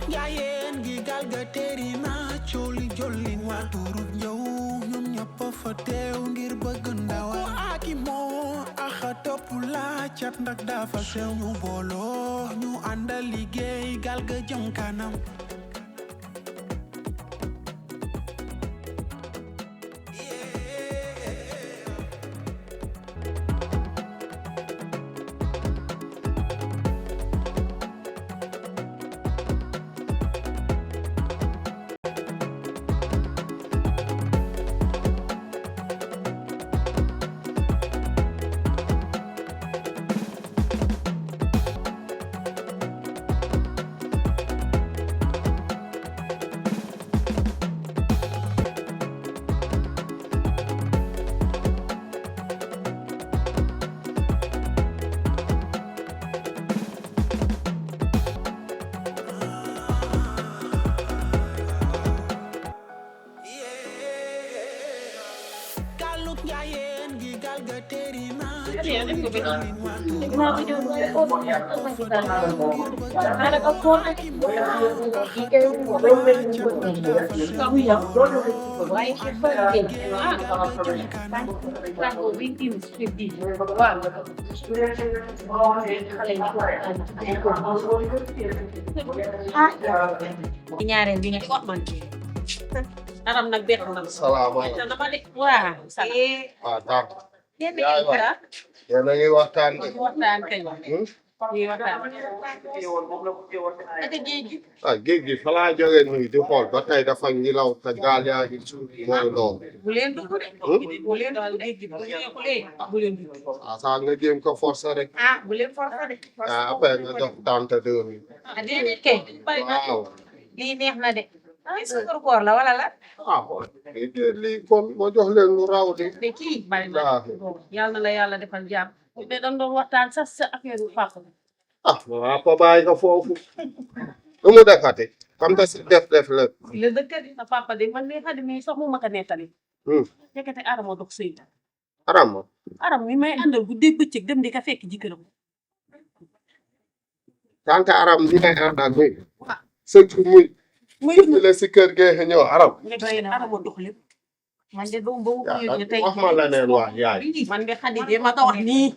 Ndiayenne gi galga teri na coli jolli wa turu ñëw ñun ñëpp fa teew ngir bëgg ndawa aki moo axa topp la cat ndax dafa sew ñu booloo ñu àndal liggéey galga jëm kanam Galou Ndiayenne gi galga teri na ñaareel bi nga ko man aram nag bex na salaamaaleykum. dama de waaw waaw d'accord. yéen yaay wax yéen a ngi waxtaan de. waxtaan kay ñuy waxtaan ak géej gi ah géej gi fa laa jógee nii di xool ba tey dafa ngilaw te gaal yaa ngi suuf mooy loolu. bu leen dugg de bu leen dugg géej gi bu leen dugg ah saa nga jéem ko forcer rek. ah bu leen forcer de ah après nga jox tante 2000. ah déedéet kay bari na waaw. lii neex na de suukar koor la wala la ah lii kon ma jox leen lu raw di. de kii bari na yàlla na la yàlla defal jàmm mais dañ doon waxtaan sax sa affaire bu fàq ah waaw ko bàyyi ko foofu. lu mu defati. xam nga si def la. la dëkk sa papa de man mii xadi mi sax mu ma ko nettali fekkete arama dox sëy Arama. aram mi may àndal bu dee bëccëg dem di ka fekk jëkkëram tante Aram di ngay ànd ak muy. sëñ bi muy la si kër gee ñëw Aram. arama dox lépp man de ba mu tey wax ma la neen waa yaay. man de xadi de ma ko wax nii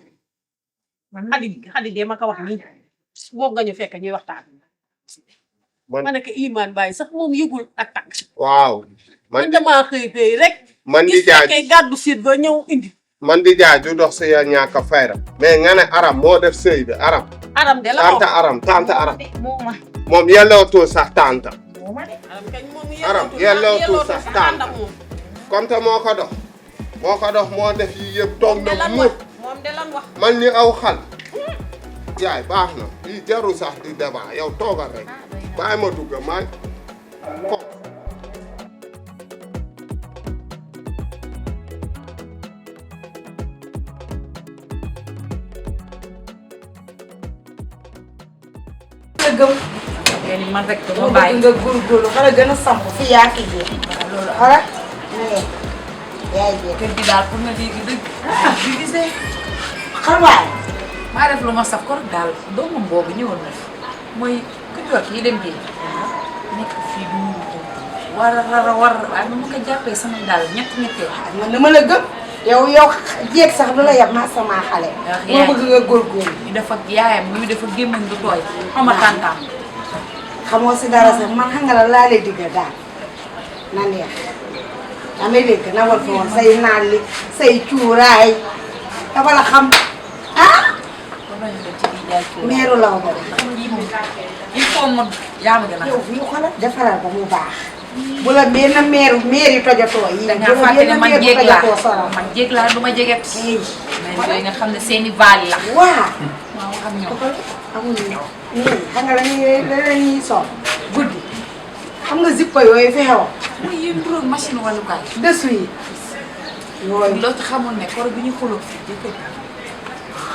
xadi de ma ko wax nii moom nga ñu fekk ñuy waxtaan ma ne ko Iman Baye sax moom yëgul ak takk waaw. man damaa xëy rek man di jaaj kay gàddu siit ba ñëw indi man di jaaj du dox si ya ñàkk a fayda mais nga ne Aram moo def sëy bi Aram. aram de la tante Aram mooma moom yellootul sax tante. mooma de Aram yellootul sax tante comme te moo ko dox moo def yi yëpp toog na mu moom de lan wax man ni aw xal yaay baax na lii jarul sax di débat yow toogal rek bàyyi ma dugg maay ko gëm man rek dama bàyyi nga góorgóorlu xala gën a samp fi yaa ki jee loolu xala yaay jee kër gi daal pour nga dégg dëgg bi gisee xarwaay maa def lu ma saf ko daal doomam boobu ñëwoon na mooy ku joor kii dem géej nekk fii du war waaye ma ko jàppee sama daal ñettee man dama la gëm yow jéeg sax du la yab ma sama xale moo bëgg nga góorgóorlu ñu dafa yaayam ñu dafa gémmañ du tooy xama tàntaam xamoo si dara sax man xam nga la laa lay digga daal na neex damay dégg na war fa woon say naan li say cuuraay dafa la xam ah meeru law ba il faut mo yaa ma gën a yow fii xoolal defaral ba mu baax bu la benn meeru yi tojatoo yi da nga fàtte ne man jéeg laa du ma jeget mais yooyu nga xam ne seeni vaali la waaw maa wax ak ñoom amuñu nii xam nga lañuy sol guddi xam nga zippo yooyu fi xew muy yéen trop machine walukaay dessous yi yooyu loo ci xamul ne koro bi ñu xuloo fi jëkkër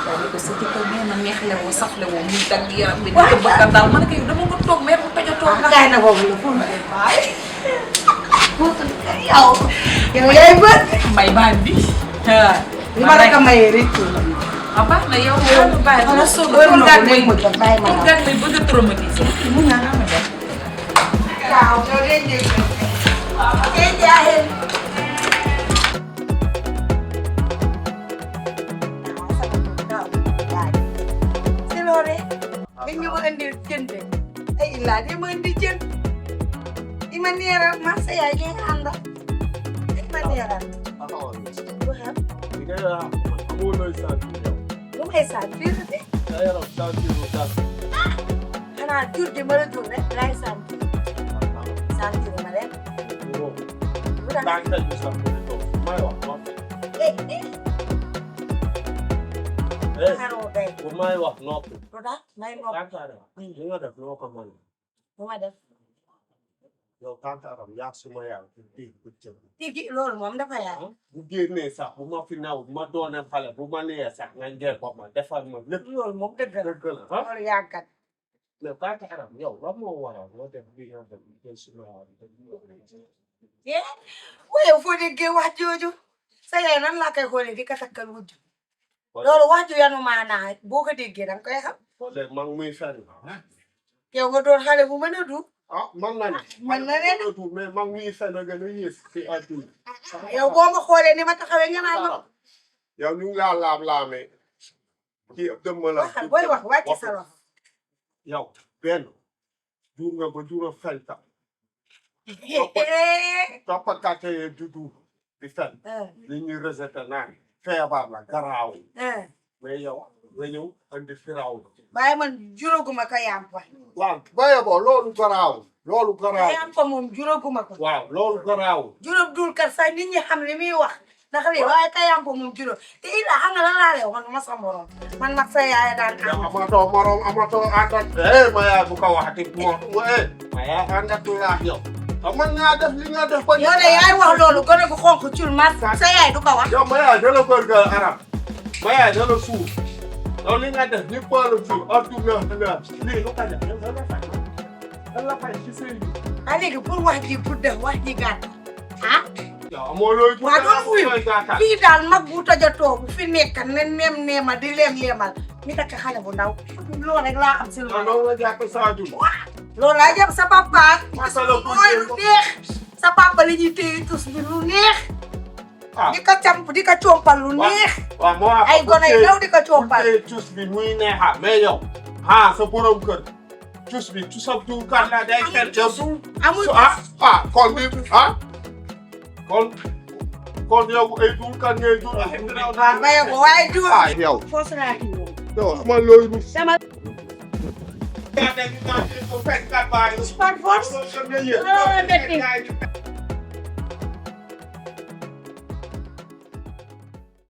daal di ko sa jëkkër nee na neexle woo safle woo muy dagg yaram bi di ko bëgg daal man kay dama nga toog meer bu tojatoo nga gaay na boobu la pour yow yaay bët mbay baan bi li ma rek a mayee rek ah baax na yow yow bàyyi dama sonn loolu gàtt may bëgg bëgg a traumatiser mun naa am gaaw yow de njëkk kay jaaxee si loolu dañ ñu ma indil jën de ay illaa de ma indi jën di ma neeral ma sa yaay ngeen àndal di ma neeral lu xam lu may sentir de xanaa jur gi ma la jur rek laay sentir sentir ma leen lu tax xaroo day bu may wax noppi. lu tax may nopp li nga def loo ko mën. bu ma def yow tàntaaram yaa suma yaay bu dégg bu jëm. tigi loolu moom dafa yaay bu génnee sax bu ma fi new bu ma doonee xale bu ma nee sax nga ngeen ko ma defal ma lépp. loolu moom dëgg la dëgg la ah. loolu yàggat mais tàntaaram yow lan moo waral nga def li nga def jël suma yaay. waaye foo déggee wax jooju sa yaay nan laa koy xoolee di ko takkal wujj loolu wax ju yanu maanaa boo ko déggee danga koy xam léegi maa ngi muy fenn. yow nga doon xale bu mën a du ah man na ne. man na ne mais maa ngi muy fenn gën a yées si àdduna. yow boo ma xoolee ni ma taxawee nga naan ma yow ñu ngi laa laam-laamee. kii dëmm la. waxal booy wax wàcc sa loxo yow benn jur nga ba jur a felta toppatante yee juddu di fen li ñuy rejeté naan feebar la garaaw mais yow nga ñëw andi firaw bàyyi man juróoguma ko yàmpa waaw baye bo loolu garaaw loolu garaaw yàmpa moom juróoguma ko waaw loolu garaaw juróom dul kat sax nit ñi xam li muy wax ndax lii waaye ka yàmpa moom juróom te ila xam nga lan laa lay wax man ma sa morom man nag sa yaay daan yow amatoo morom amatoo àndat ma yaay bu ko waxati ma yaay àndat laa yow man ngaa def li nga def ba yow de yaay wax loolu gën a gu xonk cul mas sa yaay du ko wax yow ma yaay dala bërga arab ma yaay dala suuf yow li nga def ni pël suuf ordinaire lii lu ko def yow dala fay ci sëy bi a léegi pour wax ji pour def wax ji gàtt ah yow amoo looy waa doon wuyu fii daal mag bu tojatoo bu fi nekk ne neema di leem-leemal mi takk xale bu ndaw loolu rek laa am si loolu loolu la jàpp Sadio loolu laa jàpp sa papa masala mooy lu neex sa papa li ñuy téye tus bi lu neex di ko camp di ko compal lu neex waaw moo ay gone yu ndaw di ko compal cus bi muy neexa mais yow sa borom kër cus bi cusam du kan la day fen amul kon bi kon yow ay dul kan ngay dul waaw maye ko waaye du yow foo sara ki yow amal looy rus sama par force